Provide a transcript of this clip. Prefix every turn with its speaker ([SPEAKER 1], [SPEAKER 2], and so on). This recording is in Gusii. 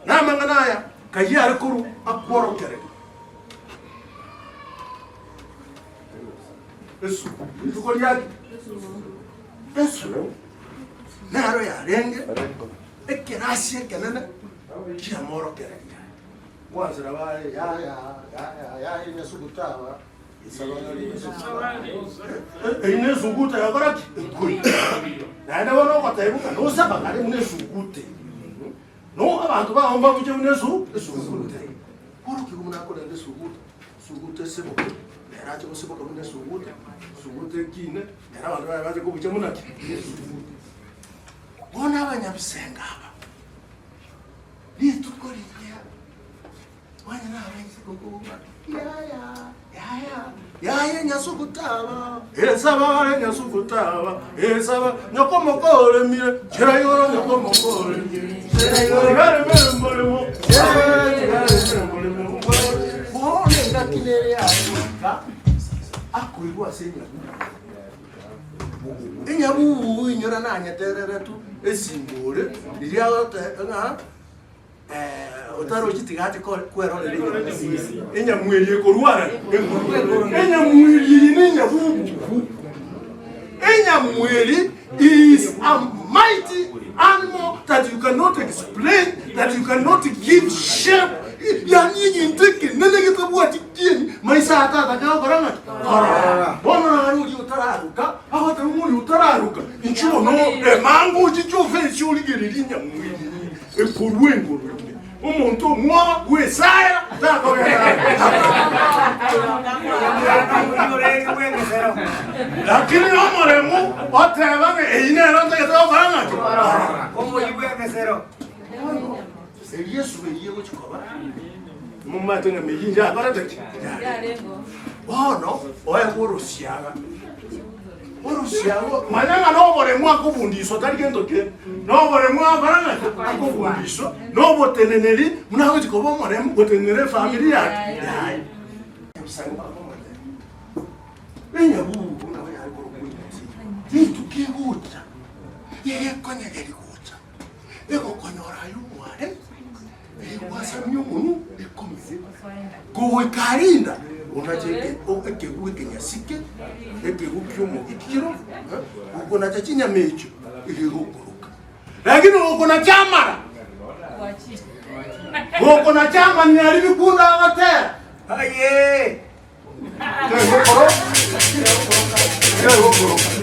[SPEAKER 1] Na amang'ana aya kayio are korwa akworokereria. Esubu, rituko riaki? Esubu nero yarenge ekerasi ekenene kiamorokereria. Gwanchera baye yaya yaya yaya esuguta aba Eyio nesuguta yakora ki? Ekoi. Naende bono ogotebiwa ng'a nosaba kare buna esuguta eye. No abanto bao mbabuche buna esu esuguta eye. Korokigwa buna akorenda esuguta, esuguta eseboke, nere ache goseboka buna esuguta, esuguta ekine, nere abanto baye bache kobucha buna ki? Esuguta. Bono abanyabisenga aba, rituko riria. Onye nabaise kokuga, Yaya, yaya, yaya nyasugutaba, esaba nyasugutaba, esaba nyoko mokoremire, chera igoro nyoko mokoremire, chera igoro yaremere mboremo, yaremere mboremo. Bono engaki nere yagoika akoirwa ase enyabubu. Enyabubu inyora nanyetereretwe esimbore riria agote ng'a Otarochi tiga ache kwerorera enyamweri ekorwara enyamweri eye ne enyabububu enyamweri is a mighty animal that you cannot explain that you cannot give shape yani egento ekenene getabwati kieni maiso aya tata kegokora ng'aki korora bono naro oria otararuka agoteba ng'a oria otararuka inchuo bono emango ochiche ofensi origererie enyamweri eye Ekorua engoro ime, omonto omwoba bw'Esaya takogenda Lakini omoremu oteba ng'a eyio nero ntagete gokora ng'aki? Bono erio esuba eyio egochi koba, momanyete ng'a meyio inche yakorete ki? Yarenge. Bono oegwe orosiaga. Orosiago, manya ng'a noboremu akobundiswa tari gento kende, noboremu akora ng'aki? Akobundiswa, noboteneneri buna agochi koba omoremu gotenenera efamiri yake yaye. Ebisaku bakomotebia, Enyabubu nabo yare korokwa enyabubu, rituko egocha, egekonyegeri gocha, egokonyora aye omware, Egwasamia omonwa ekomire, kogoika arinda onache ekegwa ekenyasike, ekegwa ki'omogikiro, gokonacha chinyama echio egegokoroka. Lakini gokonacha amara, gokonacha amanyia aria bikunda agotera,
[SPEAKER 2] Aye!
[SPEAKER 1] Kegokoro, kegokoroka.